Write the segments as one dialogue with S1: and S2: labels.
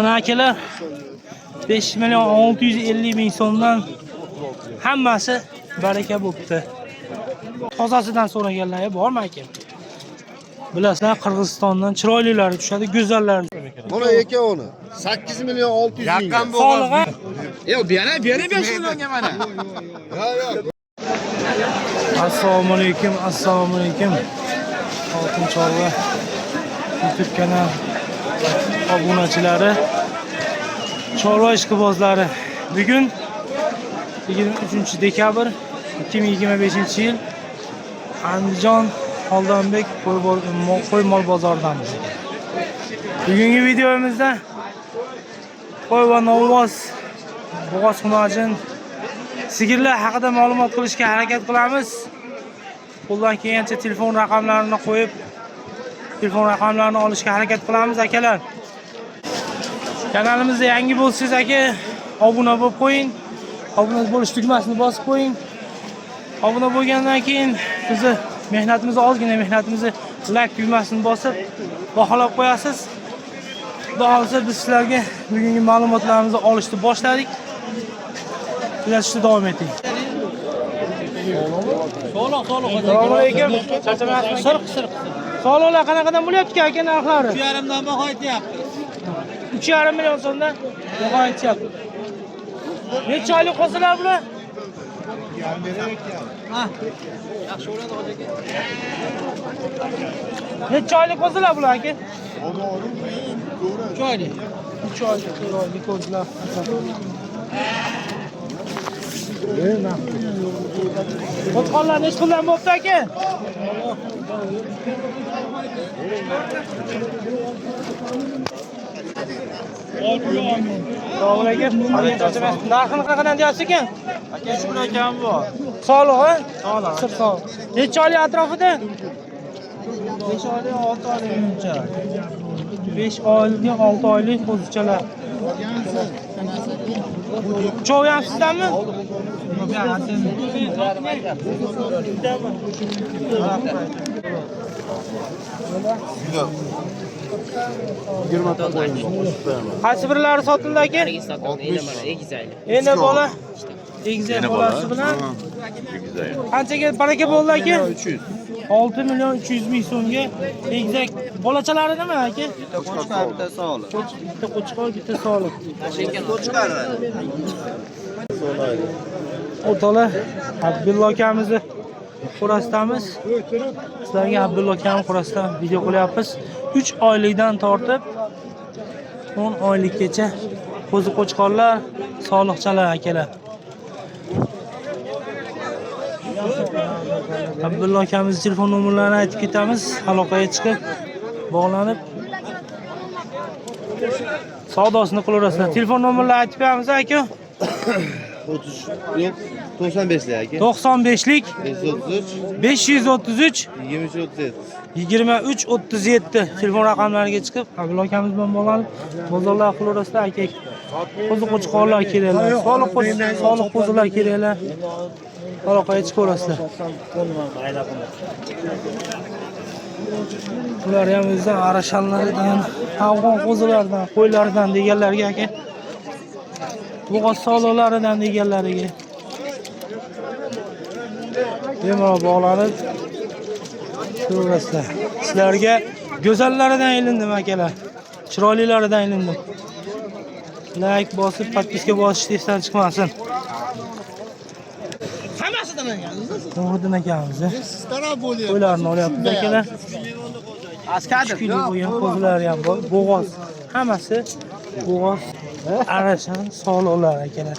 S1: Mana akalar, 5 million 650 ming so'mdan hammasi baraka bo'pti. Tozasidan so'raganlar bormi aka? Bilasizlar, Qirg'izistondan chiroylilari tushadi, go'zallari.
S2: Buni ikkovini 8 million 600 ming.
S3: Yaqqan
S1: Solig'i
S3: Yo'q, bu yana, bu yana 5 millionga mana.
S2: Yo'q, yo'q.
S1: Assalomu alaykum, assalomu alaykum. Oltin Chorva YouTube kanal obunachilari, chorva ishqibozlari. Bugun 23 dekabr 2025-yil Andijon Xoldanbek qo'y mol bozoridamiz. Bugungi videomizda qo'y va novvoz, bo'g'oz xunojin sigirlar haqida ma'lumot qilishga harakat qilamiz. Qo'ldan kelgancha telefon raqamlarini qo'yib, telefon raqamlarini olishga harakat qilamiz akalar. Kanalimizda yangi bo'lsangiz aka, obuna bo'lib qo'ying. Obuna bo'lish tugmasini bosib qo'ying. Obuna bo'lgandan keyin bizni mehnatimizni, ozgina mehnatimizni like tugmasini bosib, baholab qo'yasiz. Xudo xohlasa biz sizlarga bugungi ma'lumotlarimizni olishni boshladik. Kuzatishda davom eting. Assalomu alaykum. Charchamayapsizmi? Sirq, sirq. Soliqlar qanaqadan bo'lyapti aka narxlari?
S3: 3,5dan baho aytyapti.
S1: 3,5 million so'mdan baho aytyapti. Necha oylik qo'zilar bular?
S3: Ha. Yaxshi bo'ladi hoji aka.
S1: Necha oylik qo'zilar bular aka?
S3: 3 oylik.
S1: 3 oylik, 4 oylik qo'zilar. Qo'chqorlar necha puldan bo'pti aka? Assalomu alaykum. Narxini qanaqadan deyapsiz ekan?
S3: Aka, 3 million kam bor.
S1: Solig'i?
S3: Soliq.
S1: Sir soliq. Necha oylik atrofida?
S3: 5 oylik, 6 oylik uncha.
S1: 5 oylik, 6 oylik qo'zichalar. Uchovi ham sizdanmi? Qaysi birlari sotildi aka? Endi bola egizak bolasi bilan qanchaga baraka bo'ldi aka? 6 million 300 ming so'mga egizak bolachalari nima aka?
S3: Bitta qo'chqor, bitta soliq.
S1: Bitta qo'chqor, bitta soliq. O'rtoqlar, Abdulla akamizni qo'rasidamiz. Sizlarga Abdulla akam qo'rasidan video qilyapmiz. 3 oylikdan tortib 10 oylikgacha qo'zi qo'chqorlar, soliqchalar akalar. Abdulla akamiz telefon nomerlarini aytib ketamiz. Aloqaga chiqib, bog'lanib savdosini qilaverasizlar. Telefon nomerlarini aytib beramiz aka.
S2: 30 yo'q, 95lik aka.
S1: 95lik
S2: 533
S1: 533
S2: 23 37.
S1: 23 37 telefon raqamlariga chiqib Abdulla akamiz bilan bog'lanib bozorlar qilaverasizlar aka. Qo'zi qo'chqorlar keraklar, soliq soliq qo'zilar keraklar. Aloqaga chiqaverasizlar. Bular ham o'zidan arashanlaridan, afg'on qo'zilaridan, qo'ylaridan deganlarga aka. Bo'g'oz soliqlaridan deganlariga. Bemalol bog'lanib ko'rasizlar. Sizlarga go'zallaridan ilindim akalar. Chiroylilaridan ilindim. Like bosib, podpiska bosish esdan chiqmasin. To'g'ridan akamiz. Qo'ylarni olyapmiz akalar. Uch kunlik bo'lgan qo'zilari ham bor. Bo'g'oz. Hammasi bo'g'oz, arashan, soliqlar akalar.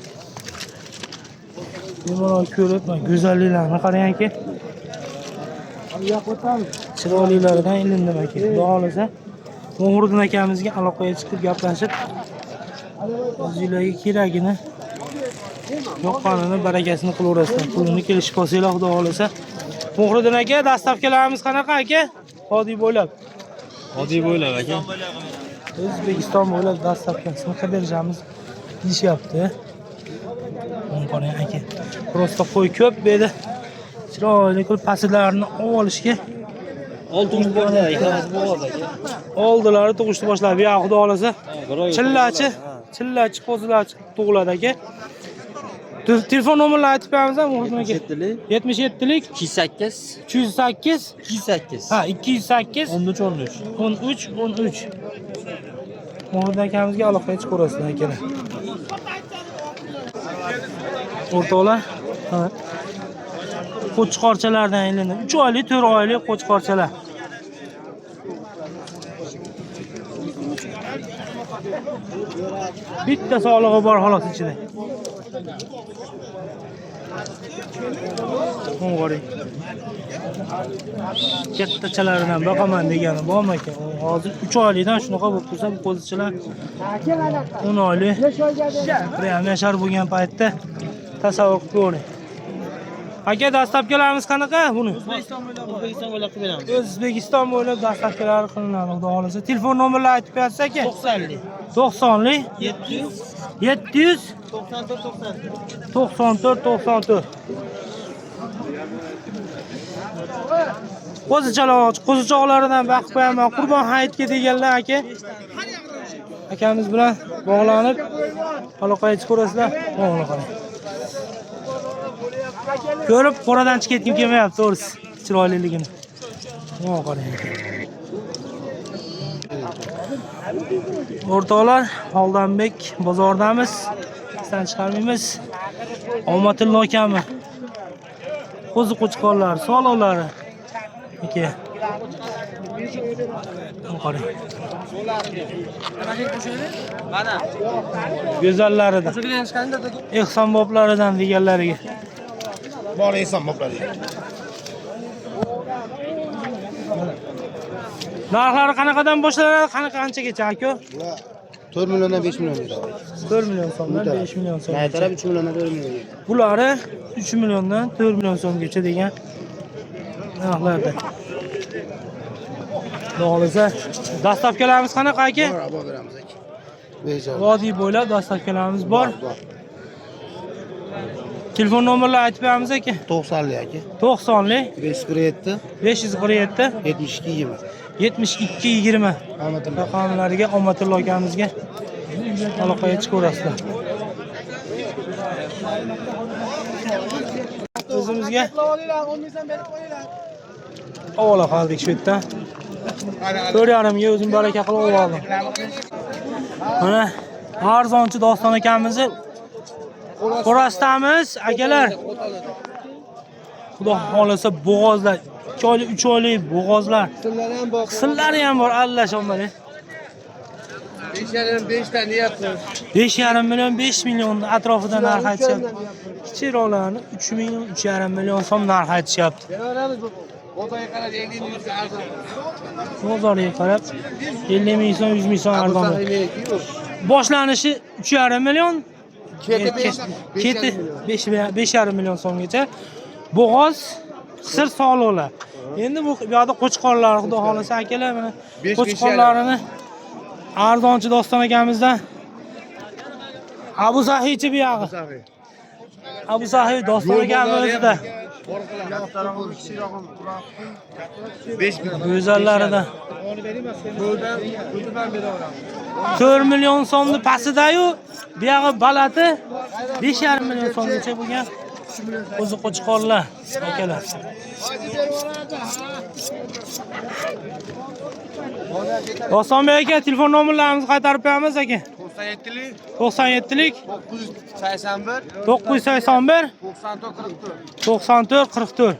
S1: Bemalol ko'rib, mana go'zalliklarni qarang aka. Chiroylilaridan ilindim aka. Xudo xohlasa, Mo'g'riddin akamizga aloqaga chiqib gaplashib, o'zinglarga keragini, yoqqanini, barakasini qilaverasizlar. Pulini kelishib olsanglar, Xudo xohlasa. Mo'g'riddin aka, dastavkalarimiz qanaqa aka? Vodiy bo'ylab.
S3: Oddiy bo'ylab aka.
S1: O'zbekiston bo'ylab dastavkasini qilib berishamiz deyishyapti. Buni qarang aka. Prosta qo'y ko'p bu yerda. Chiroyli qilib pasillarini olib olishga
S3: 6 bo'g'oz aka, hammasi bo'g'oz aka.
S1: Oldilari tug'ishni boshladi. Bu yoq, xudo xolasa, chillachi, chillachi qo'zilar tug'iladi aka. Telefon nomerlarini aytib qo'yamiz Muhriddin aka.
S3: 77lik
S1: 77lik
S3: 208
S1: 308
S3: 208
S1: ha, 208
S3: 13 13.
S1: 13 13. Muhriddin akamizga aloqaga chiqaverasizlar, akalar. O'rtoqlar, ha. Qo'chqorchalardan aylanadi. 3 oylik, 4 oylik qo'chqorchalar. Bitta sog'lig'i bor xolos ichida. O'ng'oring. Kattachalaridan boqaman degani bormi aka? Hozir 3 oylikdan shunaqa bo'lib tursa, bu qo'zichalar 10 oylik, 1,5 yashar bo'lgan paytda tasavvur qilib ko'ring. Aka, доставка larimiz qanaqa buni?
S3: O'zbekiston bo'ylab, O'zbekiston bo'ylab qilib beramiz.
S1: O'zbekiston bo'ylab доставка lari qilinadi, xudo xolasa. Telefon nomerlarini aytib bersa aka.
S3: 90lik
S1: 90lik
S3: 700
S1: 700
S3: 94 94.
S1: 94 94. Qo'zichoq, qo'zichoqlaridan baqib qo'yaman. Qurbon hayitga deganlar aka. Akamiz bilan bog'lanib aloqaga chiqaverasizlar. Mana qarang. Ko'rib qo'radan chiqib ketgim kelmayapti, to'g'risi, chiroyliligini. Mana qarang. O'rtoqlar, Holdanbek bozoridamiz. Esdan chiqarmaymiz. Omatillo akami. Qo'zi qo'chqorlar, solovlari. Aka. Qarang.
S3: Mana.
S1: Go'zallaridan, ehsonboblaridan deganlariga.
S2: Bor inson boplari.
S1: Narxlari qanaqadan boshlanadi, qanaqa qanchagacha aka?
S2: Bular 4 milliondan 5 million beradi.
S1: 4 million so'mdan 5 million so'mgacha.
S2: Taraf 3 milliondan 4 million.
S1: Bulari 3 milliondan 4 million so'mgacha degan narxlarda. Xudo xolasa, доставка larimiz qanaqa aka?
S2: Bor, bor beramiz aka. Besh.
S1: Vodiy bo'ylab доставка larimiz bor.
S2: Bor.
S1: Telefon nomerlarini aytib beramiz aka.
S2: 90lik aka.
S1: 90lik
S2: 547
S1: 547
S2: 72 20.
S1: 72 20
S2: Omadim.
S1: raqamlariga Omatillo akamizga aloqaga chiqaverasizlar. O'zimizga ovola qoldik shu yerda. 4,5ga o'zim baraka qilib oldim. Mana arzonchi Doston akamizni qo'rastamiz, akalar. Xudo xolasa bo'g'ozlar, 2 oylik, 3 oylik bo'g'ozlar.
S2: Sillari ham bor.
S1: Qisillari ham bor, allasha.
S2: 5,5 5 ta deyapti.
S1: 5,5 million, 5 million atrofida narx aytishyapti. Kichikroqlarni 3 million, 3,5 million so'm narx aytishyapti.
S2: Beraveramiz bu. Bozorga qarab 50 ming arzon.
S1: Bozorga qarab 50 ming so'm, 100 ming so'm arzon. Boshlanishi 3,5 million,
S2: Keti
S1: keti 5,5 million so'mgacha. Bo'g'oz, qisir soliqlar. Endi bu yoqda qo'chqorlar, xudo xolasa akalar, mana qo'chqorlarini arzonchi Doston akamizdan. Abu Sahiychi bu yog'i. Abu Sahiy Doston akamiz o'zida. Go'zallaridan. 4 million so'mni pastida-yu, bu yog'i balati 5,5 million so'mgacha bo'lgan qo'zi qo'chqorlar akalar. Dostonbek aka, telefon nomerlarimizni qaytarib qo'yamiz aka.
S2: 97lik
S1: 97lik
S2: 981
S1: 981
S2: 94 44.
S1: 94 44.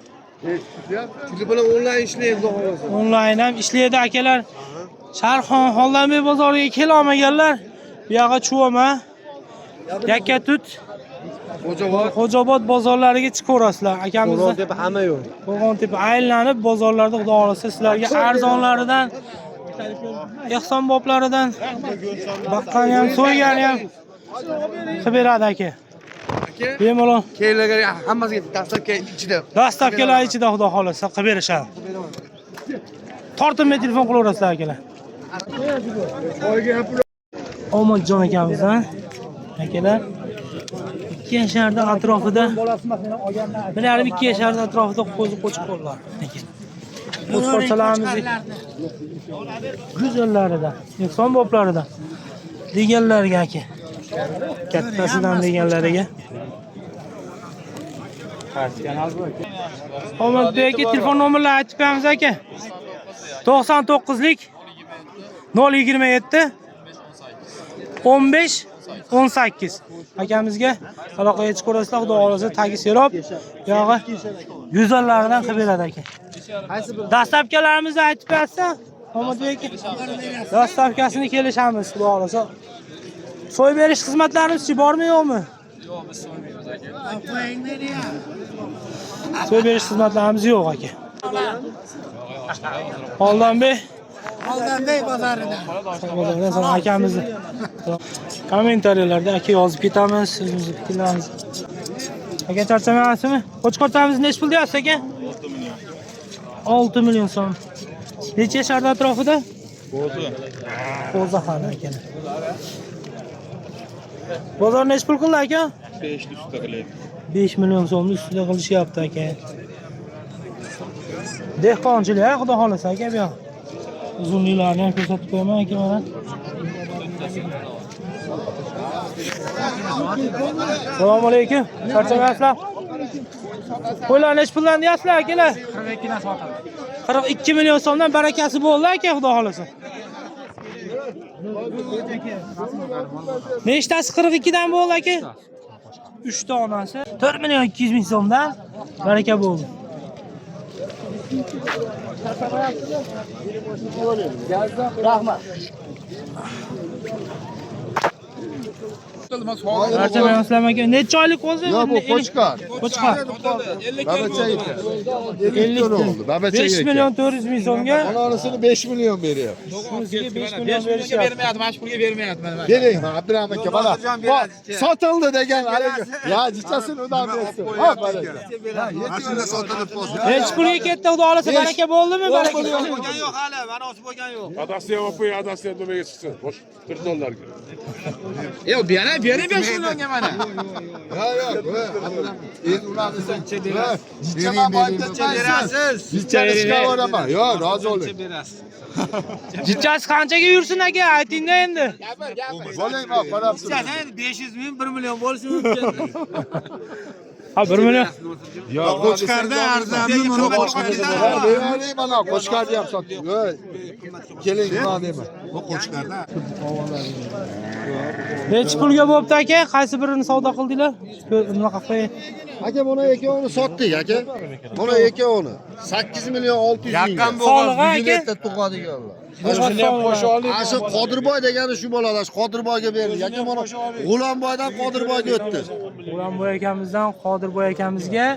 S2: Telefon onlayn ishlaydi, xudo xolasa.
S1: Onlayn ham ishlaydi akalar. Sharxon Holdanbek bozoriga kela olmaganlar bu yoqqa Chuvoma, Yakkatut,
S2: Xo'jobod.
S1: Xo'jaobod bozorlariga chiqaverasizlar. Akamizni
S2: Qo'rg'ontepa hamma yo'q.
S1: Qo'rg'ontepa aylanib bozorlarda xudo xolasa sizlarga arzonlaridan, ehsonboblaridan baqqani ham, so'ygani ham qilib beradi aka. Bemalol.
S2: Kelinlarga hammasiga доставка ichida.
S1: Доставка lar ichida xudo xolasa qilib berishadi. Tortinmay telefon qilaverasizlar akalar. Omadjon akamizdan akalar 2 yasharda atrofida, 1,5-2 yasharda atrofida qo'zi qo'chqorlar. Qo'chqorchalarimiz Go'zallaridan, ehsonboblaridan deganlarga aka. Kattasidan deganlariga. Omadbek aka, telefon nomerlarini aytib qo'yamiz aka. 99lik 027 15 18 akamizga aloqaga chiqib ko'rasizlar, xudo xohlasa tagi serob, yog'i go'zallaridan qilib beradi aka. Dastlabkilarimizni aytib bersa, Omadbek aka, dastlabkasini kelishamiz, xudo xohlasa. So'yib berish xizmatlarimiz bormi yo'qmi?
S3: Yo'q, biz so'ymaymiz aka.
S1: So'yib berish xizmatlarimiz yo'q aka. Oldanbey
S4: Aldanbey bozoridan.
S1: Bozordan sonra akamizni kommentariyalarda aka yozib ketamiz, o'zimizni fikrlarimizni. Aka charchamayapsizmi? Qo'chqortamiz nechi pul deyapsiz aka? 6 million. 6 million so'm. Necha yashardi atrofida? Qo'zi. Qo'zi hali aka. Bozor nechi pul qildi aka?
S5: 5 ustida qilyapti.
S1: 5 million so'mni ustida qilishyapti aka. Dehqonchilik, ha, xudo xohlasa aka bu yoq. Uzunliklarini ham ko'rsatib qo'yaman aka mana. Assalomu alaykum. Charchamayapsizlar? Qo'ylar nechi puldan deyapsizlar akalar?
S3: 42 dan sotamiz.
S1: 42 million so'mdan barakasi bo'ldi aka, xudo xohlasa. Nechtasi 42 dan bo'ldi aka? 3 ta onasi 4 million 200 ming so'mdan baraka bo'ldi. Charchamayapsizlarmi aka? Necha oylik qo'zi?
S6: Yo, bu qo'chqor.
S1: Qo'chqor.
S6: Babacha ekan. 50 ton oldu. Babacha
S1: 5
S6: ekan.
S1: million 400 ming so'mga
S6: Onanisini 5 milyon veriyor.
S1: shunisiga 5 million berishyapti.
S3: Bermayapti, mana shu pulga bermayapti mana.
S6: Bering mana Abdurahim aka mana. Bak, Satıldı degan haligi. Ya jichasini udan bersin. Ha baraka.
S2: Mashina sotilib qoldi.
S1: Nechi pulga ketdi, xudo xohlasa baraka bo'ldimi? Baraka.
S2: Bo'lgan yo'q hali, manosi bo'lgan yo'q.
S5: Adasi ham qo'y, adasi ham nimaga chiqsin? Bosh 4 dollarga.
S3: Yo'q, bering, bering 5 millionga mana.
S6: Yo'q yo'q. Endi ularni sen jichaman berasiz. Jichani chiqaveraman. Yo'q, rozi bo'ling.
S1: Jichasi qanchaga yursin aka, aytingda endi.
S6: Bo'ling, bak, qarab turing.
S3: Endi 500 ming, 1 million bo'lishi mumkin.
S1: Ha, 1 million.
S6: Yo'q,
S2: Qo'chqorda arzonmi, buni
S6: Ha, bering mana qo'chqorni ham sotdik. Yo'q. Keling, nima deyman.
S2: Bu qo'chqorda.
S1: Nechi pulga bo'pti aka? Qaysi birini savdo qildinglar? Nima qilib qo'yay?
S6: Aka buni ikkovini sotdik aka. Buni ikkovini 8 million 600 ming.
S2: Yaqqan
S1: Sog'lig'i aka.
S6: Yerda tug'adiganlar.
S1: Sog'lig'i.
S6: Ana shu Qodirboy degani shu bo'ladi. Shu Qodirboyga berdik. Aka buni G'ulomboydan Qodirboyga o'tdi.
S1: G'ulamboy akamizdan Qodirboy akamizga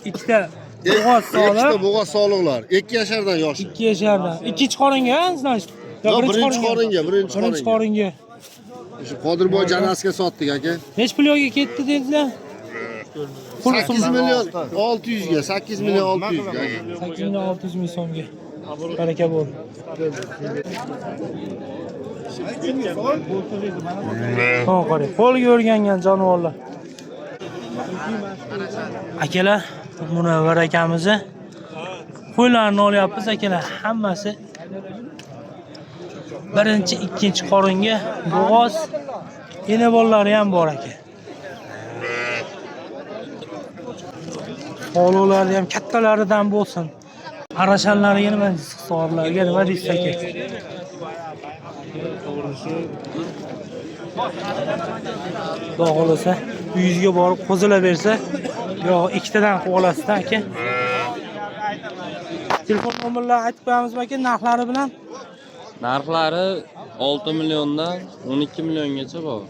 S1: ikkita bo'g'oz
S6: Ikkita
S1: solib,
S6: bo'g'oz soliqlar. 2 yashardan yoshi.
S1: 2 yashardan. Ikkinchi qoringa, значит. Yo,
S6: Yo, birinchi qoringa, birinchi
S1: Birinchi qoringa.
S6: Shu Qodirboy janasiga sotdik aka.
S1: Nechi pul yo'lga ketdi dedilar? Pul
S6: 8 million 600 ga, 8 million 600 ga aka.
S1: 8 million 600 ming so'mga. Baraka bo'ldi. Ha, qarang, qo'lga o'rgangan jonivorlar. Akalar, Munavvar akamizni qo'ylarini olyapmiz akalar, hammasi birinchi, ikkinchi qoringa bo'g'oz ena bolalari ham bor aka. Olovlarni ham kattalaridan bo'lsin. Arashanlariga nima deysiz, hisoblariga nima deysiz aka? Xudo xohlasa uyingizga borib qo'zilaversa, yo ikkitadan qilib olasizda aka. Telefon nomerlarini aytib qo'yamizmi aka narxlari bilan?
S7: Narxlari 6 milliondan 12 milliongacha bor.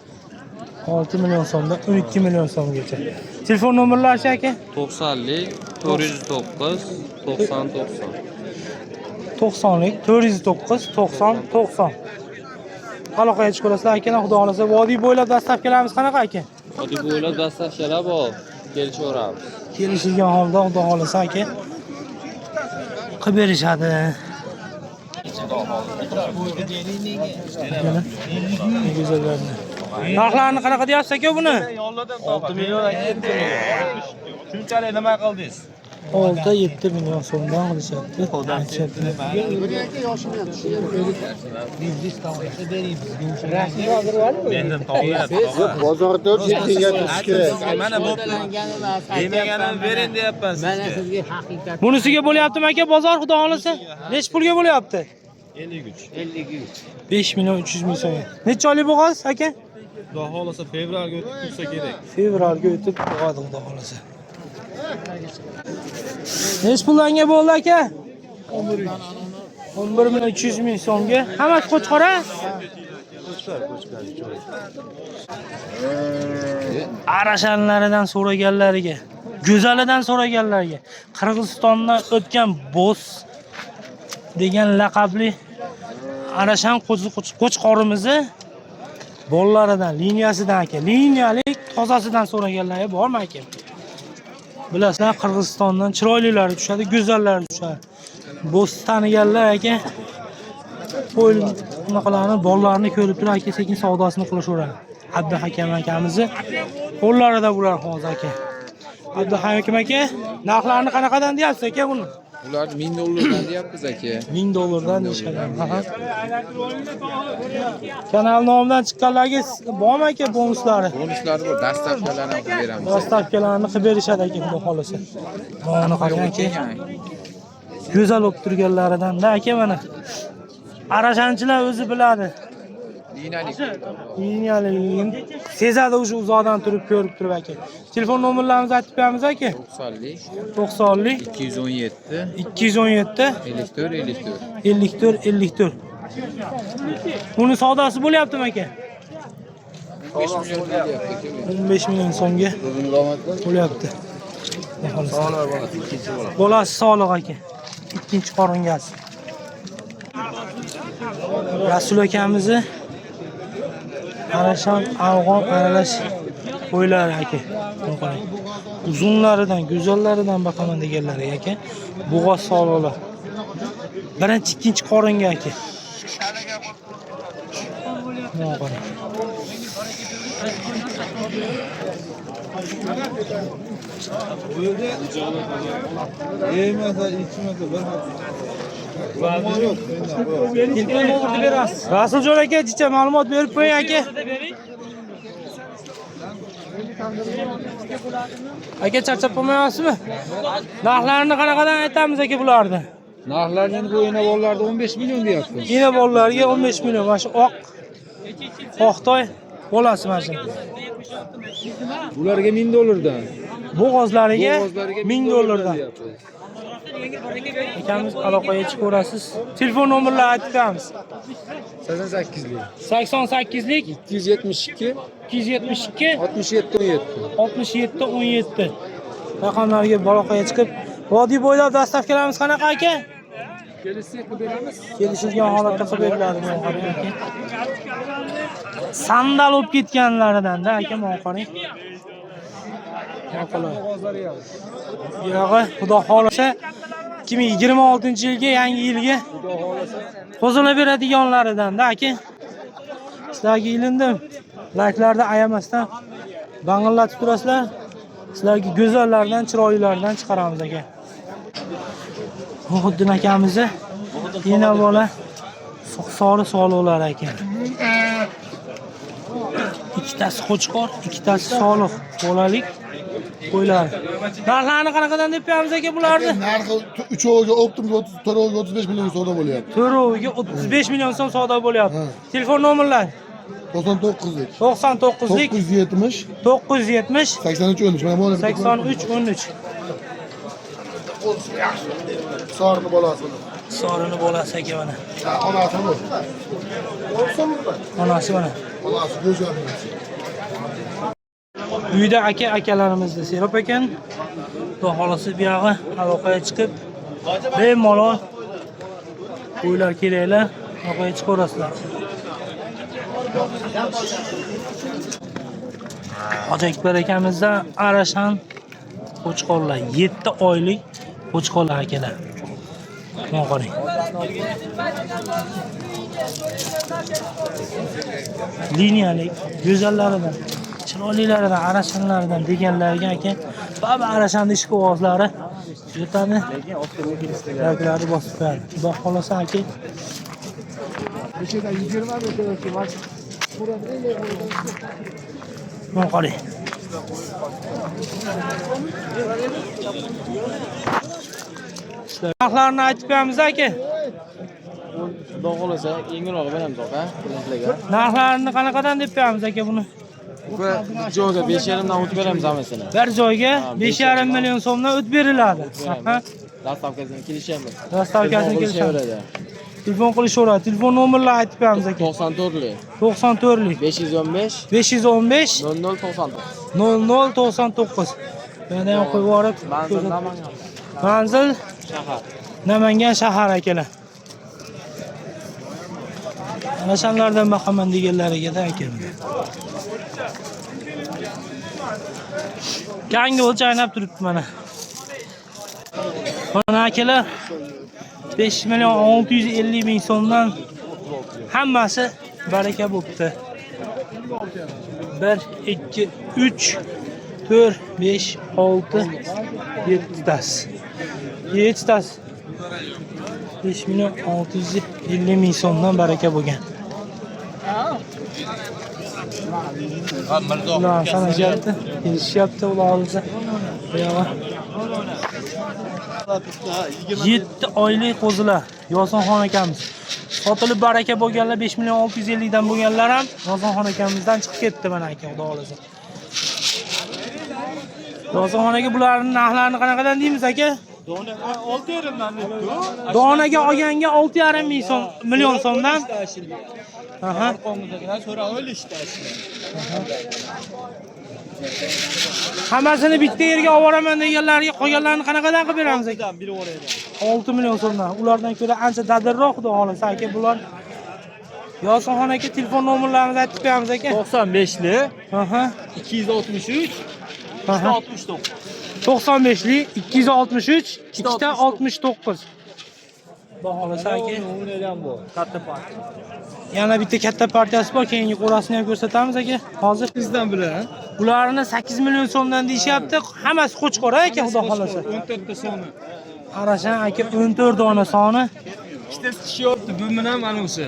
S1: 6 million so'mdan 12 million so'mgacha. Telefon nomerlari shu aka?
S7: 90lik 409 90 90.
S1: 90lik 409 90 90. Aloqaga chiqib ko'rasizlar akalar, xudo xohlasa vodiy bo'ylab dastavkalarimiz qanaqa aka?
S7: Vodiy bo'ylab dastavkalar bor. Kelishaveramiz.
S1: Kelishilgan holda xudo xohlasa aka qilib berishadi. Akalar, ne go'zallarni. Narxlarini qanaqa deyapsiz aka buni?
S3: 6 million aka, 7 million. Shunchalik nima qildingiz?
S1: 6-7 million so'mdan qilishyapti. Aytishyapti.
S6: Bozorda tenga turish kerak.
S3: Mana bo'pti. Demaganimni bering deyapman sizga. Mana sizga haqiqat.
S1: Bunisiga bo'lyaptimi aka bozor, xudo xolasa? Nechi pulga bo'lyapti?
S7: 53.
S1: 53. 5 million 300 ming so'm. Necha oylik bo'g'oz aka?
S7: Xudo xolasa fevralga o'tib tursa kerak.
S1: Fevralga o'tib bo'g'adi xudo xolasa. Nechi pullanga bo'ldi aka? 11 million 300 ming so'mga. Hammasi qo'chqor a? Arashanlaridan so'raganlariga, go'zalidan so'raganlarga Qirg'izistondan o'tgan bo'z degan laqabli Arashan qo'chqorimizni bolalaridan, liniyasidan aka, liniyalik tozasidan so'raganlarga bormi aka? Bilasizlar, Qirg'izistondan chiroylilari tushadi, go'zallari tushadi. Bo'z taniganlar aka qo'y bunaqalarni bolalarini ko'rib turib aka sekin savdosini qilishaveradi. Abduhakam akamizni qo'llarida bular hozir aka. Abduhakim aka, narxlarini qanaqadan deyapsiz aka buni?
S7: Ular 1000 dollardan deyapmiz aka.
S1: 1000 dollardan deyishadi. Kanal nomidan chiqqanlarga bormi aka bonuslari?
S7: Bonuslari bor, dastavkalarni ham qilib beramiz.
S1: Dastavkalarni qilib berishadi aka, xudo xolasa. Mana qarang aka. Go'zal bo'lib turganlaridan da aka mana. Arashanchilar o'zi biladi. Liniyaligini sezadi o'sha uzoqdan turib ko'rib turib aka. Telefon nomerlarimizni aytib beramiz aka.
S7: 90lik
S1: 90lik
S7: 217
S1: 217
S7: 54 54.
S1: 54 54. Buni savdosi bo'lyaptimi aka?
S7: 5 million deyapti aka.
S1: 15 million so'mga bo'lyapti. Bolasi sog'liq aka. Ikkinchi qoringasi. Rasul akamizni Arashan afg'on aralash qo'ylari aka. Buni qarang. Uzunlaridan, go'zallaridan boqaman deganlari aka. Bo'g'oz sog'liqlar. Birinchi, ikkinchi qoringa aka. Buni qarang. Telefon nomerini berasiz. Rasuljon aka, jicha ma'lumot berib qo'ying aka. Aka charchab qolmayapsizmi? Narxlarini qanaqadan aytamiz aka bularni?
S7: Narxlarni endi bu ena bolalarda 15 million deyapmiz.
S1: Ena bolalarga 15 million. Mana shu oq Oqtoy bolasi mana shu.
S7: Bularga 1000 dollardan.
S1: Bo'g'ozlariga
S7: Bo'g'ozlariga
S1: 1000 dollardan.
S7: deyapmiz.
S1: Akamiz aloqaga chiqaverasiz. Telefon nomerlarini aytib beramiz.
S7: 88lik
S1: 88lik
S7: 272
S1: 272
S7: 67 17.
S1: 67 17 raqamlarga aloqaga chiqib, vodiy bo'ylab dastavkalarimiz qanaqa aka?
S7: Kelishsak qilib beramiz.
S1: Kelishilgan holatda qilib beriladi mana qarang aka. Sandal bo'lib ketganlaridan-da aka, mana qarang. Yog'i xudo xolasa 2026-yilga yangi yilga qo'zg'alab beradiganlaridan-da aka. Sizlarga ilindim. Layklarni ayamasdan bang'illatib turasizlar. Sizlarga go'zallardan, chiroylilardan chiqaramiz aka. Muhiddin akamizni yana bola sori soliqlar ekan. Ikkitasi qo'chqor, ikkitasi soliq bolalik qo'ylar. Narxlarini qanaqadan deb beramiz aka bularni?
S6: Narxi uchoviga optimga 30, to'roviga 35 million savdo bo'lyapti.
S1: To'roviga 35 million so'm savdo bo'lyapti. Telefon nomerlari
S6: 99lik
S1: 99lik
S6: 970
S1: 970
S6: 83 13. Mana bu
S1: 83 13.
S6: Sorini bolasi.
S1: Sorini bolasi aka mana.
S6: Ha, onasi bu.
S1: Onasi mana.
S6: Onasi go'zal.
S1: Uyda aka akalarimizda serop ekan. Xudo xolasa bu yog'i aloqaga chiqib bemalol qo'ylar keraklar, aloqaga chiqaverasizlar. Hoji Akbar akamizda Arashan qo'chqorlar 7 oylik qo'chqorlar akalar. Mana qarang. Liniyalik go'zallaridan, Chiroylilaridan, arashanlaridan deganlarga aka, baba arashanni ishqibozlari yetadi. Layklarni bosib qo'yadi. Xudo xolasa aka. Mana qarang. Narxlarini aytib qo'yamiz aka.
S7: Xudo xolasa yengilroq beramiz aka, klientlarga.
S1: Narxlarini qanaqadan deb qo'yamiz aka buni?
S7: Bu joyga 5,5 dan o'tib beramiz hammasini.
S1: Bir joyga 5,5 million so'mdan o't beriladi. Aha.
S7: Dastavkasini kelishamiz.
S1: Dastavkasini kelishamiz. Telefon qilishaveradi. Telefon nomerlarini aytib qo'yamiz aka.
S7: 94lik.
S1: 94lik.
S7: 515
S1: 515
S7: 0099.
S1: 0099. Yana ham qo'yib yuborib.
S7: Manzil Namangan.
S1: Manzil
S7: Shahar.
S1: Namangan shahar akalar. Ana shanlardan boqaman deganlariga-da aka. Yangi o'l chaynab turibdi mana. Mana akalar 5 million 650 ming so'mdan hammasi baraka bo'pti. 1 2 3 4 5 6 7 tasi. 7 tasi. 5 million 650 ming so'mdan baraka bo'lgan. Ular sanashyapti, kelishyapti ular oldida. Bu yog'i. 7 oylik qo'zilar Yosinxon akamiz. Sotilib baraka bo'lganlar 5 million 650 dan bo'lganlar ham Yosinxon akamizdan chiqib ketdi mana aka, xudo xolasa. Yosinxon aka bularning narxlarini qanaqadan deymiz aka?
S8: Dona 6,5 dan debdi.
S1: Donaga olganga 6,5 ming so'm, million so'mdan. Aha. Hammasini bitta yerga olib boraman deganlarga qolganlarini qanaqadan qilib beramiz aka? 6 million so'mdan. Ulardan ko'ra ancha dadilroq xudo xolasa aka bular. Yosinxon aka telefon nomerlarini aytib qo'yamiz aka.
S8: 95lik
S1: Aha.
S8: 263
S1: Aha.
S8: 69.
S1: 95lik 263 269. Xudo xolasa aka.
S8: Katta partiya.
S1: Yana bitta katta partiyasi bor, keyingi qo'rasini ham ko'rsatamiz aka. Hozir
S8: Bizdan bilan
S1: ularni 8 million so'mdan deyishyapti. Hammasi qo'chqor aka, xudo xolasa.
S8: 14 ta soni.
S1: Qarasang aka 14 dona soni.
S8: Ikkitasi tish yoribdi, bu bilan mana o'si.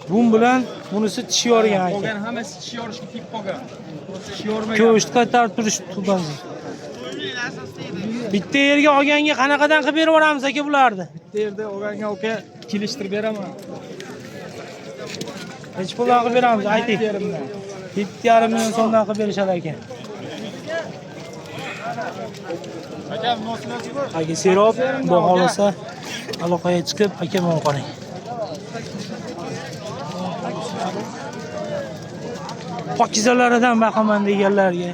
S1: Bu bilan bunisi tish yorgan aka.
S8: Qolgan hammasi tish yorishga kelib qolgan. Tish yormagan.
S1: Ko'shni qaytarib turishibdi xudosi. Bitta yerga olganga qanaqadan qilib berib yuboramiz aka bularni?
S8: Bitta yerda olganga aka kelishtirib beraman.
S1: Necha puldan qilib beramiz ayting. 7,5 million so'mdan qilib berishadi aka. Aka serob, xudo xolasa aloqaga chiqib aka mana qarang. Pokizalaridan boqaman deganlarga,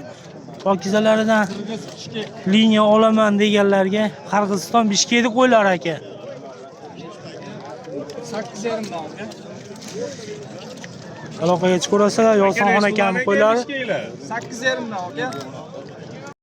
S1: pokizalaridan liniya olaman deganlarga Qirg'iziston Bishkekda qo'ylar aka.
S8: 8,5 dan aka.
S1: Aloqaga chiqaverasizlar, Yosinxon akamni qo'ylari.
S8: 8,5 dan aka.